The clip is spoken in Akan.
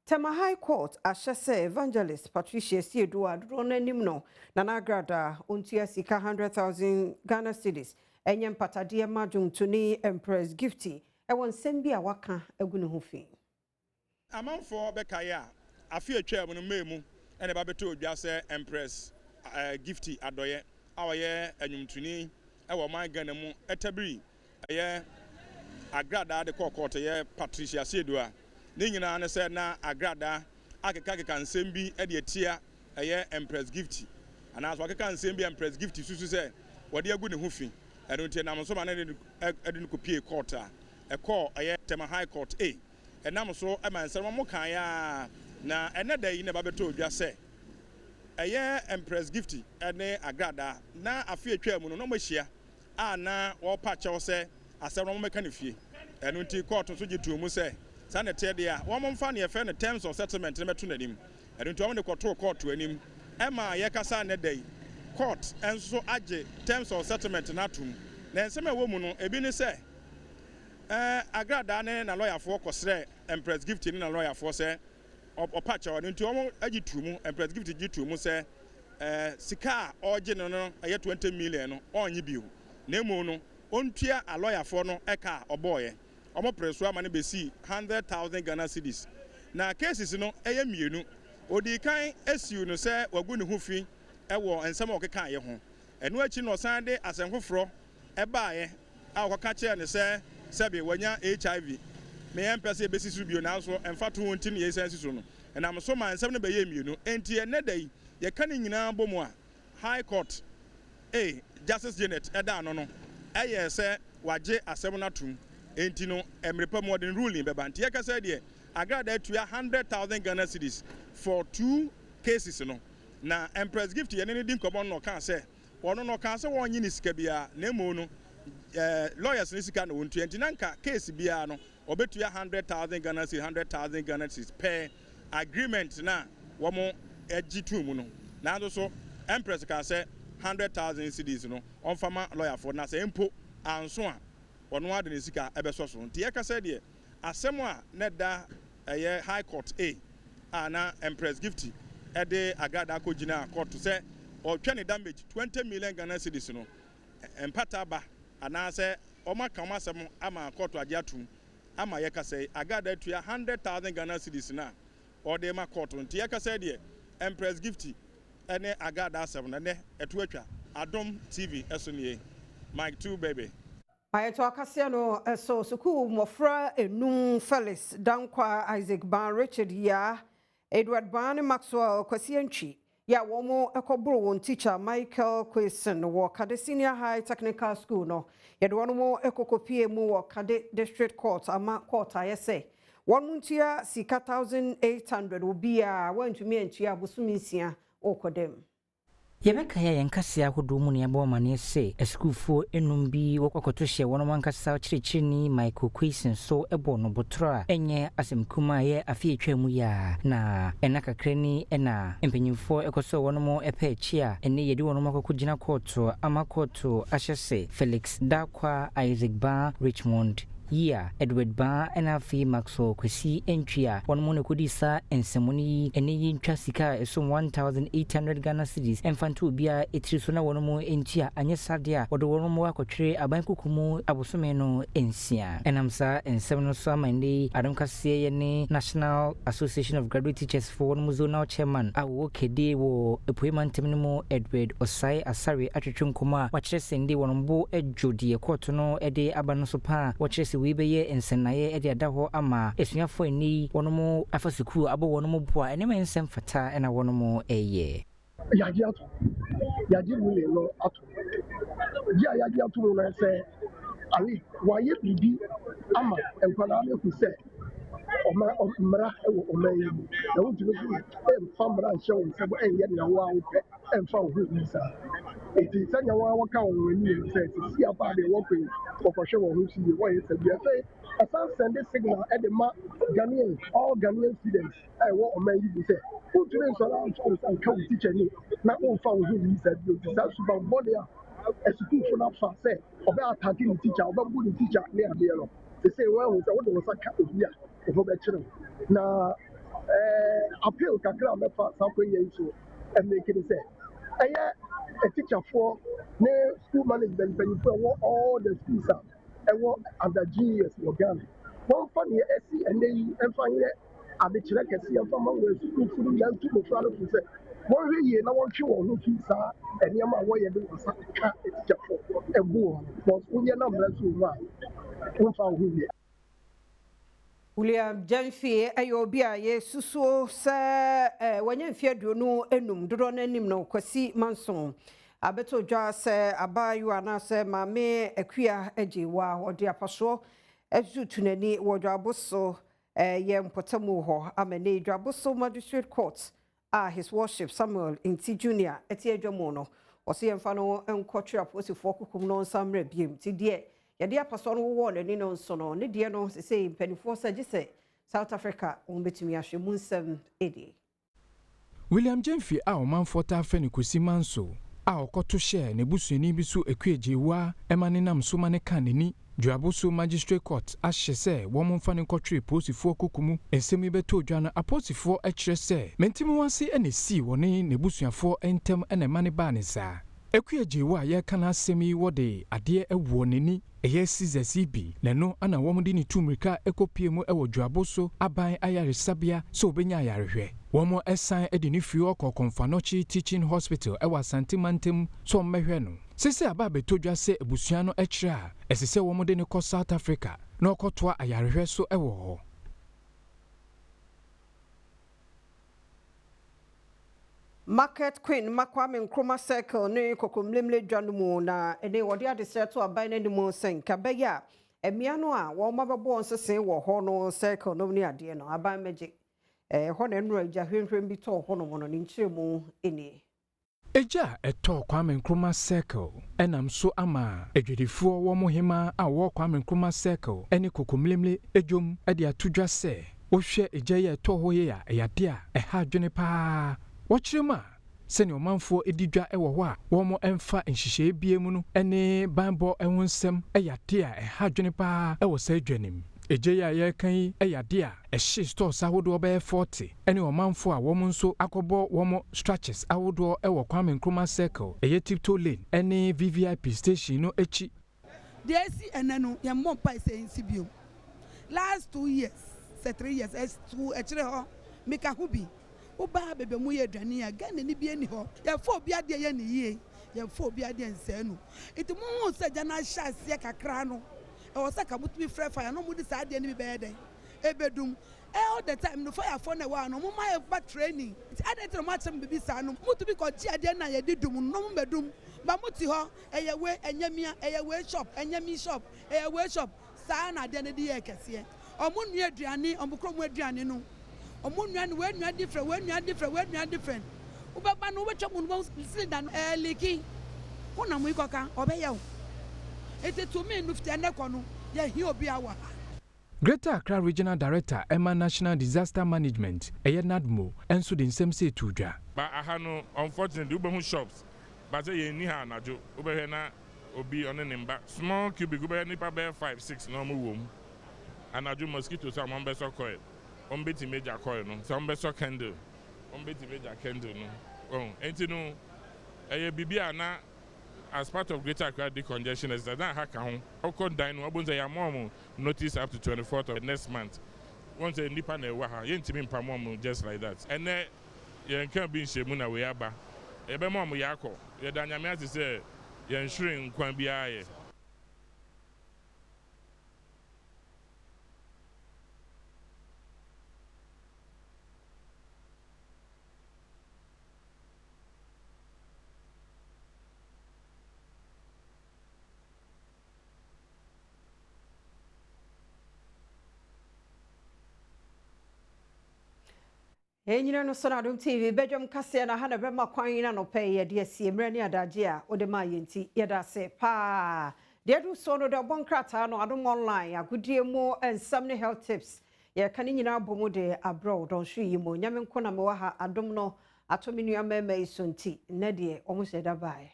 Tema High Court ahyɛ sɛ Evangelist Patricia Asiedu a dodoɔ no anim no Nana Agradaa ɔntua sika 100,000 Ghana cedis ɛnyɛ mpatadeɛ ma dwomtoni Empress Gifty ɛwɔ nsɛm bi a waka agu ne ho fi. Amanfoɔ bɛkae a, afe a etwaam no May mu na ɛba bɛtɔɔ dwa sɛ Empress Gifty Adɔeɛ a ɔyɛ nnwomtoni wɔ ɔman Ghana mu tabiri ɛyɛ agradaa de kɔɔ kɔɔto yɛ Patricia Asiedu. Ne nyinaa ne sɛ na agradaa akekakeka nsɛm bi de atia ɛyɛ Empress Gifty anaasɛ wakeka nsɛm bi a Empress Gifty susu sɛ wɔde agu ne ho fi. Ɛno nti ɛnam so ma ne de no kɔpie kɔɔto a ɛkɔɔ ɛyɛ Tema High Court A. Ɛnam so ma nsɛm a wɔkaeɛ ara na ɛnnɛ da yi na ɛba bɛtɔɔ dwa sɛ ɛyɛ Empress Gifty ne Agradaa na afe a ɛtwaa mu no na wɔahyia a na wɔrepa kyɛw sɛ asɛm no wɔmmɛka no fie. Ɛno nti kɔɔto nso gye too mu sɛ saa na ɛteɛ deɛ a, wɔmfa nea yɛfrɛ no terms of settlement no mmɛto n'anim. Ɛno nti wɔde kɔtoo kɔɔto anim ma yɛrekasa nnɛ da yi. Court nso agye terms of settlement no atom. Na nsɛm a ɛwɔ mu no, ebi ne sɛ, Agradaa ne n'alɔyafoɔ kɔsrɛɛ Empress Gifty ne n'alɔyafoɔ sɛ ɔpa kyɛw. Ɛno nti wɔgye too mu, Empress Gifty gye too mu sɛ sika a ɔregye no no ɛyɛ 20 million no, ɔnnye bio, na mmom no, ɔntua alɔyafoɔ no ka a ɔbɔeɛ. Wɔperee so ama no bɛsii 100,000 Ghana cedis. Na cases no yɛ mmienu. Ɔdii kan siw no sɛ wagu ne ho fi wɔ nsɛm a ɔkekaeɛ ho. Ɛno akyi no ɔsan de asɛm foforɔ baeɛ a ɔkɔka kyerɛɛ no sɛ sɛbe wanya HIV. Me yɛmpɛ sɛ yɛbɛsi so bio nanso mfatoho nti na yɛsan si so no. Ɛnam so maa nsɛm no bɛyɛɛ mmienu. Enti ɛnnɛ da yi yɛka ne nyinaa bɔ mu a, High Court a Justice Janet da ano no yɛɛ sɛ wagye asɛm no atom. Enti no mmere pa mu ɔde ne ruling bɛba. Nti yɛkasa yi deɛ Agradaa tua 100,000 Ghana cedis for two cases no. Na Empress Gift yɛne no di nkɔmmɔ no na ɔkaa sɛ Ɔno no ɔkaa sɛ wɔnnye ne sika biara na mmom no lawyers no sika na wɔntua nti na nka case biara no ɔbɛtua 100,000 Ghana cedis, 100,000 Ghana cedis per agreement no a wɔn gye too mu no. Nanso so Empress kaa sɛ 100,000 cedis no ɔmfa ma lawyer foɔ na sɛ mpo anso a ɔno ara de ne sika bɛsɔ so. Nti yɛkasa yi deɛ asɛm a na ɛda ɛyɛ High Court A a na Empress Gifty de agradaa kɔgyinaa kɔɔto sɛ ɔretwa ne damage 20 million Ghana cedis no mpata aba anaasɛ wɔaka wɔn asɛm ama kɔɔto agye atom ama yɛkasa yi agradaa tua 100,000 Ghana cedis no a ɔde rema kɔɔto no. Nti yɛkasa yi deɛ Empress Gifty ne agradaa asɛm no ɛnnɛ ɛto atwa. Adom TV so nie, Mike Two Baby. Ayɛto akaseɛ no so sukuu mmɔfra enum, Felix Dankwah, Isaac Ban, Richard Yaa, Edward Ban ne Maxwell Kwasi Antwi, yɛ a wɔn kɔboro wɔn tikya Michael Quayson wɔ Kade Senior High Technical School no. Yɛde wɔn kɔkɔpie mu wɔ Kade District Court ama court ayɛ sɛ wɔn ntua sika 1,800 obiara a wɔantumi antua abosome 6 wɔrekɔ dɛm. Yɛbɛkae a yɛn kaseɛ ahodoɔ mu na yɛabɔ amaneɛ sɛ asukuufoɔ nnum bi wɔkɔto hyɛɛ wɔn ankasa ɔkyerɛkyerɛni Michael Quayson so bɔɔ no botorɔ a ɛnyɛ asɛm kumaa a ɛyɛ afe a ɛtwaa mu yi ara na nna kakra ni na mpanyinfoɔ kɔsɔɔ wɔn pɛ akyi a ɛnnɛ yɛde wɔn akɔkɔgyina kɔɔto ama kɔɔto ahyɛ sɛ Felix Darkwa, Isaac Baa, Richmond Yia, Edward Baa ɛna afei Maxwell Kwesi Antwi a wɔnom na ɛkɔdii saa nsɛmmɔne yi ɛnnɛ yi ntwa sika a ɛsom 1,800 Ghana cedis mfa nto obiara tiri so na wɔnom ntua anyɛ saa deɛ a wɔde wɔnom akɔtwere aban kuku mu abosome no nsia. Ɛnam saa nsɛm no so ama ɛnnɛ yi Adom Kaseɛ yɛ ne National Association of Graduate Teachers foɔ wɔnom Zonal Chairman a wɔwɔ Kede wɔ Apuei Mantam no mu Edward Osae Asare atwetwe nkɔmmɔ a wakyerɛ sɛ nde wɔn bo dwo deɛ kɔɔto no de aba no so paa. Wɔkyerɛ sɛ wei bɛyɛ nsɛnnaeɛ de ada hɔ ama asuafoɔ a ɛnnɛ yi wɔnom afa sukuu abɔ wɔnom bo a nneɛma ɛnsɛ mfata na wɔnom reyɛ. Yɛagye atom. Yɛagye ruling no atom. Gye a yɛagye atom no ne sɛ at least wɔayɛ biribi ama nkwadaa no ahu sɛ ɔma mmara wɔ ɔman yi mu na wontumi nso mfa mmara nhyɛ wo nsam nyɛ nea wo ara wopɛ mfa wo ho nni saa. Enti sɛnea wɔn a wɔka wɔn anim no sɛ sisi aba a deɛ wɔkɔ yi wɔkɔhwɛ wɔn ho so yie wɔnyɛ sɛ bi. Afei ɛsan sɛnde signal de ma Ghanaians, all Ghanaian students a ɛwɔ ɔman yi mu sɛ wontumi nsɔre amfa wo nsa nka wo tikyani na womfa wo ho nni saa bio. Nti saa suban bɔne a asukuufo no afa sɛ ɔbɛ atake ne tikya, ɔbɛbo ne tikya ne adeɛ no, sesei wɔahu sɛ wode wo nsa ka obi a, wo ho bɛkyere wo. Na Appeal kakra a mɛfa saa kwan yi so ɛmɛki ne sɛ ɛyɛ atikyafoɔ ne school management mpanyinfoɔ ɛwɔ all the schools a ɛwɔ under GES wɔ Ghana, wɔmfa nea ɛsi ɛnɛ yi ɛmfa nyɛ adekyerɛ kɛseɛ mfa ma wɔn asukuufo no nyinaa, ntu mmɔfra no fo sɛ wɔnhwɛ yie na wɔntwe wɔn ho fi saa nneɛma a wɔyɛ de wɔn nsa ka atikyafoɔ ɛgu wɔn, because wonyɛ na mmerɛ so wɔ mu a, wɔmfa wo ho yie. William Gyamfi ɛyɛ obi a yɛsusuo sɛ wɔnyɛ mfeɛ 25 dodoɔ no anim no Kwasi Manso abɛto dwa sɛ abaayewa anaasɛ Maame Akua Agyewa wɔde apasoɔ atutu n'ani wɔ Dwaboso yɛ mpɔtamu hɔ ama ne Dwaboso Magistrate Court a His Worship Samuel Nti Junior ɛte adwa mu no, ɔsɛ yɛmfa no nkɔtwe apolisifoɔ kokom no nsa mmerɛ biem. Nti deɛ yɛde apasoɔ no wowɔ n'ani no nso no, ne deɛ no sesei mpanimfoɔ sɛ gye sɛ South Africa wɔn bɛtumi ahwɛ mu nsɛm ɛdie. William Gyamfi a ɔmanfoɔ taa fɛ no Kwesi Manso a ɔkɔto hyɛɛ n'abusuani bi so Akua Gyewa ɛma ne nam so ma ne ka n'ani, Dwaboso Magistrate Court ahyɛ sɛ wɔn mfa no nkɔtwere polisifoɔ koko mu. Nsɛm yi bɛtɔ dwa no, apolisifoɔ kyerɛ sɛ mentimu ase na esii wɔne n'abusuafoɔ ntam na ɛma ne baa ne saa. Akua Gyewa a yɛreka n'asɛm yi, wɔde adeɛ ɛwɔ n'ani, ɛyɛ scissors yi bi, na ɛno ana wɔn de ne tu mmirika ɛkɔpie mu ɛwɔ Dwaboso aban ayaresabea sɛ obɛnya ayarehwɛ. Wɔn ɛsan de ne firi hɔ kɔ Komfo Anokye Teaching Hospital ɛwɔ Asante mantam sɛ ɔmmɛhwɛ no. Sese aba abɛtɔ dwa sɛ abusua no kyerɛ a ɛsɛ sɛ wɔn de no kɔ South Africa na ɔkɔtoa ayarehwɛ so ɛwɔ hɔ. Market Queen Makwame Nkrumah Circle ne Kokomlemle dwa no mu na ɛne wɔde adesrɛ to aban no anim sɛ nka bɛyɛ a mmea no a wɔn abɛbɔ nsese wɔ hɔ no, circle no ne adeɛ no, aban mɛgye ɛhɔ na nnura agya hwehwɛm bi tɔɔ hɔ nom no ne nkyerɛmu nie. Egya a ɛtɔɔ Kwame Nkrumah Circle ɛnam so ama adwadifoɔ wɔn hema a wɔwɔ Kwame Nkrumah Circle ɛne Kokomlemle edwom ɛde ato dwa sɛ wohwɛ egya yi a ɛtɔɔ hɔ yi a, ɛyɛ adeɛ a ɛha adwene paa. Wɔkyerɛ mu a, sɛnea ɔmanfoɔ edi dwa ɛwɔ hɔ a wɔn mfa nhyehyɛe bie mu no ɛne banbɔ ho nsɛm ɛyɛ adeɛ a ɛha adwene paa ɛwɔ saa edwa nim. Egya yi a yɛreka yi ɛyɛ adeɛ a ɛhye stores ahodoɔ bɛyɛ 40 ɛne ɔmanfoɔ a wɔn nso akɔbɔ wɔn structures ahodoɔ ɛwɔ Kwame Nkrumah Circle, ɛyɛ Tiptoe Lane ɛne VVIP station no akyi. Deɛ esi ɛnɛ no, yɛn mmɔ mpa sɛ nsi bio. Last 2 years sɛ 3 years ɛtu ɛkyerɛ hɔ, mika ho bi wobaa baabi a mu yɛ aduane a Ghana ni bi ani hɔ. Yɛfa obi adeɛ yɛ ne yie, yɛfa obi adeɛ nsɛɛ no. Nti mo hu sɛ gya no ahyɛ aseɛ kakra no, ɛwɔ sɛ ka motumi frɛ fire na ɔmo de saa adeɛ no bi bɛyɛ dɛn ebedum. All the time no, firefoɔ na ɛwɔ ano, mo ma yɛ ba training nti adeɛ nti na mo akyerɛ mo bibi saa no, motumi kɔ gye adeɛ no a yɛde dum no na mo bɛdum ba. Mo te hɔ, ɛyɛ wei ɛnyɛ mia, ɛyɛ wei shop ɛnyɛ mi shop, ɛyɛ wei shop saa na adeɛ no de yɛ kɛseɛ. Ɔmo nua aduane, ɔmo kurom aduane no, ɔmo nua no, wei nua different, wei nua different, wei nua different. Wobɛba no, wobɛtwa mu no, cylinder no ɛɛ leak ho na mo yi kɔka ɔbɛyɛ wo. Nti tumi no fiti ɛnɛ kɔ no, yɛhia obi awɔ ha. Greater Accra Regional Director ɛma National Disaster Management, ɛyɛ NADMO, ɛnso de nsɛm sɛ etu dwa. Ba aha no, unfortunately, wobɛhu shops ba sɛ yɛn ni ha anadwo, wobɛhwɛ na obi ɔne ne mba small cubic, wobɛhwɛ nipa bɛyɛ five, six na ɔmo wɔ mu. Anadwo mosquitoes a wɔn bɛsɔ coil, wɔn bɛtumi agya coil no sɛ wɔn bɛsɔ candle, wɔn bɛtumi agya candle no ɔn. Nti no, ɛyɛ biribi a na as part of Greater Accra decongestion exercise na ha ka ho. Ɔkɔ dan no, ɔbɛn sɛ yɛama wɔn notice up to 24th of next month. Wɔn sɛ nipa na ɛwɔ ha, yɛntumi mpam wɔn just like that. Ɛnɛ yɛn ka bi nhyɛ mu na wei aba, yɛbɛma wɔn yɛ akɔ. Yɛda Nyame ase sɛ yɛn hwere nkwan biara yɛ. Ɛnyina no so na Adom TV bɛdwam kaseɛ na ha na bɛma kwan na nɔpɛ yɛde asie. Mmerɛ ne adagye a wode maa yɛn nti, yɛda ase paa. Deɛ ɛdu soɔ no de ɔbɔ nkrataa no, Adom Online agodie mu nsɛm ne health tips, yɛka ne nyinaa bɔ mu de abrɛ wo dɔnhwere yi mu. Nyame nko na mewɔ ha. Adom no atɔ me nua mmarima yi so nti nnɛ deɛ ɔmo hyɛ da baeɛ.